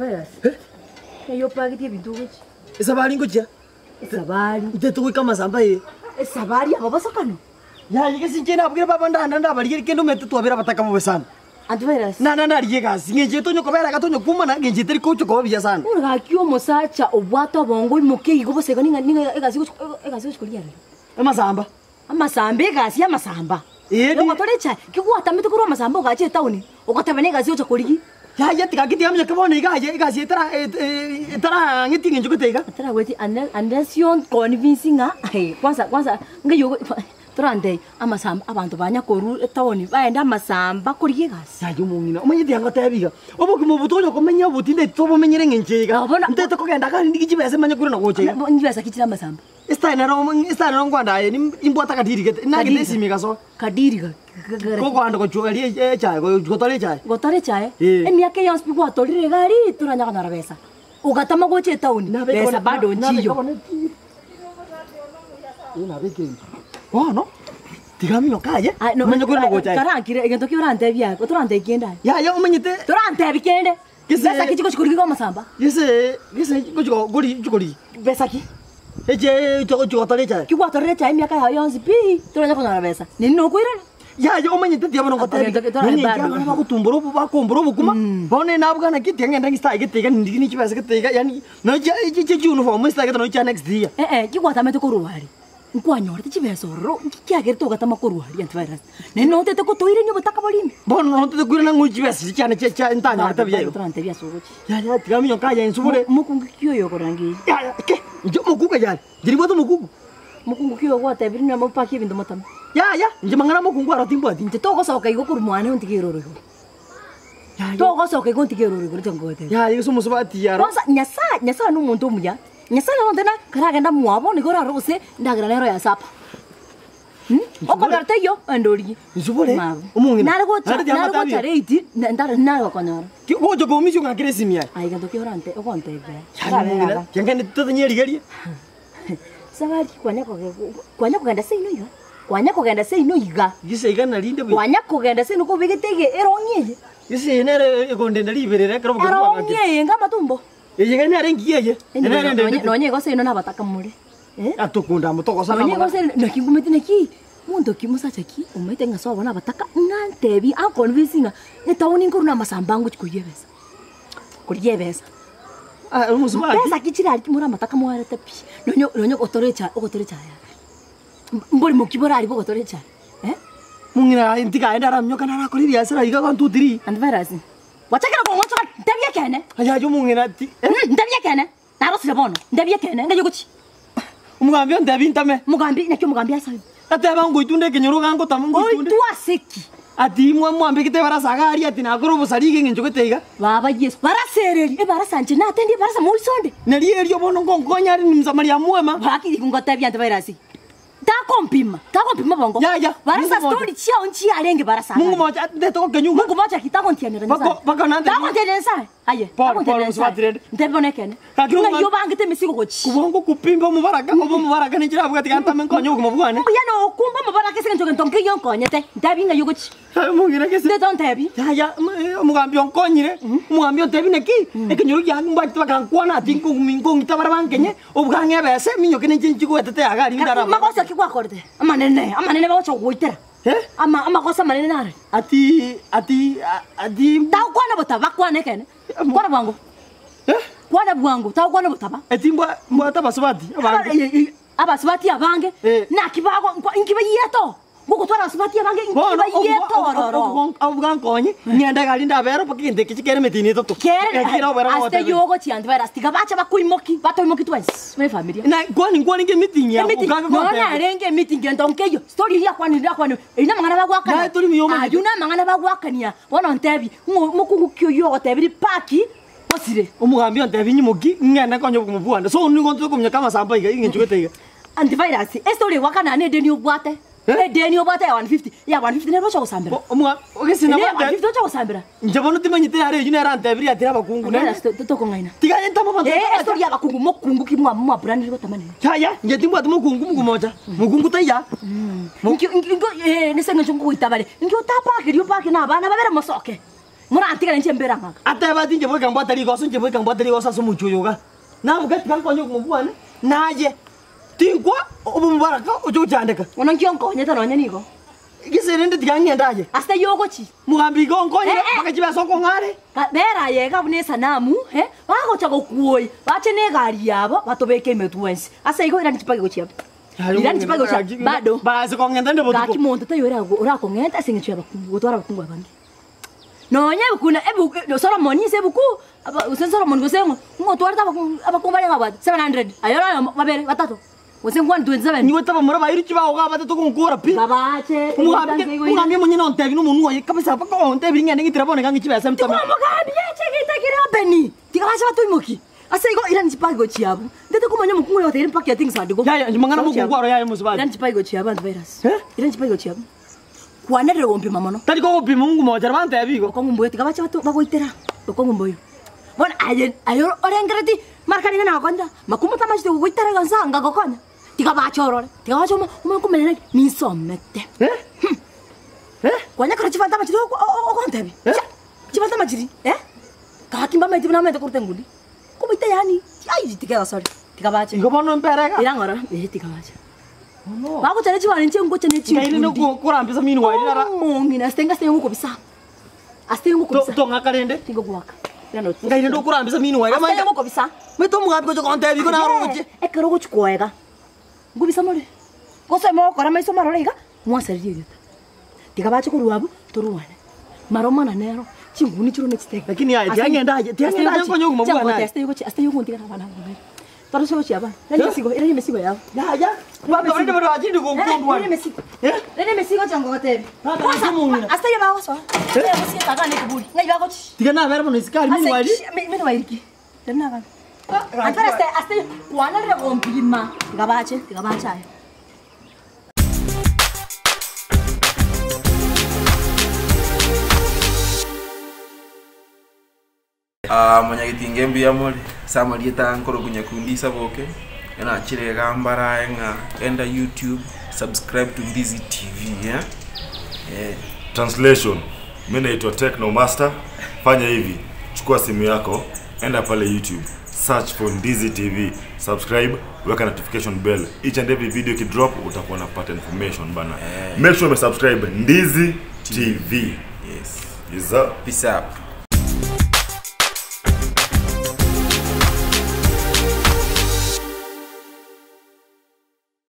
Antivirus. Eyio opageti ebinto ogochia. Esabari ngochia. Esabari. Ntete goika amasamba eye. Esabari ababosokano. Yaya gese inche nabugire baba ndanda ndabarigerie kende omanyete twabere abataka bobe sana. Antivirus. Nanda ndarigie egasi, ng'encho eye tonya kobera iga tonya kumana, ng'encho etari gocha koba buya sana. Bono gaki omosacha obwate obongo oimoke igo bosa igo ning'a ning'a egasi gochi egasi gochi korigia aroro. Amasamba. Amasamba egasi y'amasamba. Ee, Yogotora echae, ki gwatamete korwa amasamba ogacha etaoni, ogateba negasi ocha korigia. Yaya tiga gaki tiga minyoke bono iga aye egasi etara etarang'eti eng'encho gete iga. Etaragweti unless unless you convince ng'a kwanza kwanza ng'ai ogo torantebie amasamba abanto banya korwa etaoni baende amasamba korigia egasi. Yaya omong'ina omanyete tiga ngotebi iga, obogima obo tonya komenya obo tinde tobomenyere eng'encho eye iga. Ah, bono- Ntete kogenda iga ndigie chibesa manye korwa na gocha iga. Chibesa ki chire amasamba? Esitari nero esitari nero nkwanda aye nimbwate akadiri gete, nagete esimi egasoa. Kadiri ga- ga- ga- Kogoanda gochwa eria echae gotora echae. Gotora echae, Eh. emiaka eyonsi pi gwatorire iga aria toranya konyora besa. Ogatama gocha etaoni, besa bado nchiyo. Bono, tiga aminyoke aye, Aye, no- omanye korwa gocha aye. Karankire, egento ki orantebie aye, torantebie kende aye. Yaya omanyete Torantebie kende. Gese- Besa ki chigochi korigia iga amasamba? gese gese gochi gori chikori Besa ki? eche gochi gotora echae. Ki gwatorire echae emiaka yao yonsi pi, toranya konyora besa. Nini nokoirana? Yaya omanyete tiga bono ngotebi, Egento ki- torare nonye bado. abana bagotumbora obo bakombora obokima, bono nabwana ki tiga ng'ende ng'isitae gete iga ndigi ne chibesa gete iga yaani nonye chia chia chiuniform esitae gete nonye chia next year. Eh eh, ki gwatamete korwa aria, nkwanyorete chibesa ororo, nki kiagerete ogatama korwa aria antivirus? Naende notete kotoirania obotaka boria ime. Bono notete koirana ng'o chibesa chiria chiane chia chia ntanyorete buya igo. Torantebie ase ogochia. Yaya tiga aminyoke aye insubore. Mokungu ki oyo okorangeria? Yaya ke, inche omokungu aye are, inche nimbwate omokungu. Mokungu ki oyo gwatebire ng'a mopake ebinto motame? Yaya, inche mang'ana amokungu aro timbwati. Inche togosoka igo korwa mwane ontige eroro igoro. Yaya. Togosoka igo ontige eroro igoro inche nkogotebia. Yaya gose omosubati aro. Kwanza Nyasaye, Nyasaye nomonto omuya, Nyasaye naro ontebia ng'a karagenda mwabo nigo orarore gose endagera nero ya supper. Okonyora taiyo, ende origie. Insubore, Mabo. omong'ina. Nare gocha, Naende tiga nare gocha ngotebi. late, na- ntare nare gokonyora. Ki- Gocha koumisia ong'akere esimi aye. Aye gento ki orante ogontebia. Yaani omong'ina, tiga totanyerigerie. Sabari kwanya koge kwanya kogenda seino iga, kwanya kogenda seino iga. Gise iga narinde buya. Kwanya kogenda seino kobegete ege erong'i eye. Gise eye nere ekondenda riberera ekero obokima Erong'i bwang'akire. eye enga amatumbo. Eye iga nere engiya eye. Nonye Nere endendete. nonye igo seino nabataka more. Eh? Atokunda amo togosana Nonye amang'ana. gose naki ngumete naki, monto ki mosacha ki omaete ng'a sobo nabataka ng'a ntebi anconvince ng'a etaoni nkorwa na amasamba ngochia koiywa ebesa, korigia ebesa. Ah, omosubati. Besa ki chirari more amataka mwarete pi, nonye nonye ogotora echae ogotora echae aya, mborimo ki borari bogotora echae eh? Mong'ina aye ntiga aende araminyoka narakore ebiasara iga one two three. Antivirus, gwachakire kong'ochoka ntebie ekeene, Aye aye omong'ina ti eh. ntebie ekeene. Narosire bono, ndebie ekeene, ng'ai ogochia? Omogambi ontebi ntame. Omogambi, naki omogambi ase aye? Ateba ngoitunde ekenyoro iga ngotama ngoitunde. Oitwe ase ki? Ati mwa mwambegete ebarasa iga aria ati nakore obosari iga eng'encho gete iga. Baba Yeso, barasa ereri, ebarasa inche natendie ebarasa moiso onde. Nari erio bono ngonkonya are nimsamaria mwema. Gaki ngotebia nte barasa eye. Takompima, takompima bongo. Yaya, Barasa Mungu moja. story chiao nchiarenge barasa. Mungu moja ndete gokenyuga. Mungu moja ki tagontianera Bako- Nyasaye. bako nante- Tagontianera Nyasaye. Aye, Pole, tagontianera pole, Nyasaye. mosubati rende. Ntebi bono ekene. Gaki Ng'a omwana- yobangete emesigo gochi. Kubongo kupimba omobaraka, obe omobaraka ninche nabwate gantame nkonye obogima bwane. Mbuya nokumba omobaraka ase eng'encho gento nkeiyo nkonyete. Ntebi ng'ai ogochi. Aye omong'ina gese. Ndete ontebi. Yaya, omogambi onkonyire, omogambi ontebi naki, ekenyoro kiane mbwachete bakankwana ati nkong'u nkong'ita bare bankenye, obwang'e ebese, eminyoke ninche nchigwetete iga aria ndara Magoso ki gwakorete? Amanene, amanene bagocha gogoitera. Eh? Ama amagoso amanene nare. Ati ati ati Tagokwana botaba, kwana ekeene. Kwana bwango. Eh? Kwana bwango, tagokwana botaba. Eti mbwa mbwate abasubati abange. Abasubati abange, Eh. naki bago inki bayiete? Ngogotwara abasubati abange inki Bono bayiete ororo. obwankonye ng'ende gari ndabere mpaka egento eke chikere emetini etato. Kere Ekero obere ase goteba. yogochia antivirus tiga bache bakoimoki batoimoki twensi buna efamilia. Na kwani nkwanenge emeeting yago Emeeting okaga nonya goteba. narenge emeeting gento nkeiyo story eria akwanire akwanire eyio namang'ana bagwakana Naye tori muya omanyete. ayio namang'ana bagwakania bono ntebi ng'o mokungu ki oyio ogotebirie paki osire. Omogambi ontebi nyimoki ng'ende nkonye obogima bwane so nigo ntoe kominyoka amasambo iga eng'encho gete iga. Antivirus estory egwakana nedeni obwate Eh? Edeni obwate ya 150, ya 150 nero ocha gosambera. Bo- omwa ogese Ere nabo ya nte 150 ocha gosambera. inche bono timanyete yare eyio nere antebirie atire abakungu nere Nere tokong'aina. tiga aye ntama abanto Eh, bataracha. estory ya abakungu mokungu ki mwa mwaburanire gotama nere. Yaya inche timbwati mokungu mogumocha mokungu taiya Mo- Inki inki inki eh nese eng'encho nkogoita bare. Inki otapake riria opake na abana babere mosoke. Morantigare inche mbere ang'aka. Ateba ati, Inche bweka mbwate rigoso, inche bweka mbwate rigoso ase omochie oyo iga. Naboka tiga nkonye obogima bwane, naye tinkwa obomobaraka oche gochandeka. Bono nki onkonyete nonya nigo? Gese rende tiga ng'ende aye. Ase ayio ogochia. Mogambi igo onkonyire, Eh, eh. mpaka chibesa okong'a are. Ka- Bera aye iga buna esanamu, eh, bagocha gokuoyia, bache na egari yabo, batobeke emetwe ense. Ase igo irani chipage gochia abwo. Irani chipage gochia abwo. Bado. Base kong'enta nde botuko. Gaki monto taiyo orakong'enta ase eng'encho y'abakungu, gotwara abakungu abange. Nonya ebuku na ebuku Solomoni ase ebuku, aba gose Solomoni gose ng'o, ng'o otwarete abakungu abakungu bare ng'a 700, aye ore oyomo, babere, batato, gose nkwane 27. Nigo abamura bairi chibaoga abatato gonkora pi. Babache, Omogambi omogambi omonyene ontebi nomonwa oye kabisa mpaka ontebirie ng'ende ng'itire bono iga ng'e chibesa ntome. Omogambi yache egeita kere open, tiga bache batoimokie. Ase igo irani chipagi gochia abwo. Ntete komanya omokungu oyo oteire mpaka things and go. Yaya, mang'ana mokungu aro yaya mosubati. Irani chipagi gochia abwo antivirus. Eh? Irani chipagi gochia abwo. Kwanerire gompima mono. Tari kogopima Mungu mochera bantebi igo. Okong'u mbuya tiga bache bato bagoitera. Okong'u mbuya. Bono aye aye orengereti mara kare ng'a nagokonyire makumu tamachete gogoitera iga nsa ngagokonya. Tiga bache orore, tiga bache omo omanye komanya naki ninsomete. Eh? Eh? Kwanya kora chifanta amachiri oko ogontebia. Eh? Chifanta amachiri, eh? Gaki mbamaeti buna amaete koruta engudi. Kobaita yaani, ai tiga egosori, tiga bache. Igo bono mpere iga. Ira ng'ora, eh tiga bache. Bagocha ne chibare inche ngocha ne Nkaire chinkundi. korambisa meanwhile rara. Omong'ina ase ngase ngokobisa. Ase ngokobisa. Tong'aka rende. Tingogoaka. Ira no. Nkaire ndokorambisa meanwhile. Ase ngokobisa. Maete omogambi gocha gontebia igo naroche. Ekero ogochi koega, ngobisa more. Gose mogokora maiso marore iga, mwasareria egento. Tiga bache korwa abwo, torwane. Maromana nero, chinguni chirwe ne chitege. Lakini aye, tiga ng'ende aye, tiga ng'ende aye nkonye obogima bwane aye. Ase ogochi, ase ogontiga na abana abwo. Tore gochia abana. Rende emesigo, rende emesigo yabo. Yaya, abanto barende bare bachire gokondwana. Rende emesigo. Eh? Rende emesigo chango gotebia. Tata, ase omong'ina. Ase taiyo bagosoa. Eh? Gosieka abana ekeburi. Ng'ai bagochi? Tiga nabere bono isiko aria meanwhile. Meanwhile ki? Tari nabana. Antara ase ase kwanarire gompima. Tiga bache, tiga bache aye. Ah, monyagetinga mbuya more ase amarieta aya nkorokwa Nyakundi Isaboke, nachire iga mbarae ng'a genda youtube subscribe to Ndizi TV eh, eh. Translation, mi naitwa Techno Master. Fanya hivi, chukua simu yako, enda pale YouTube, search for Ndizi TV, subscribe, weka notification bell. Each and every video ikidrop utakuwa unapata information bana. Make sure umesubscribe Ndizi TV. Yes. Is up. Peace up.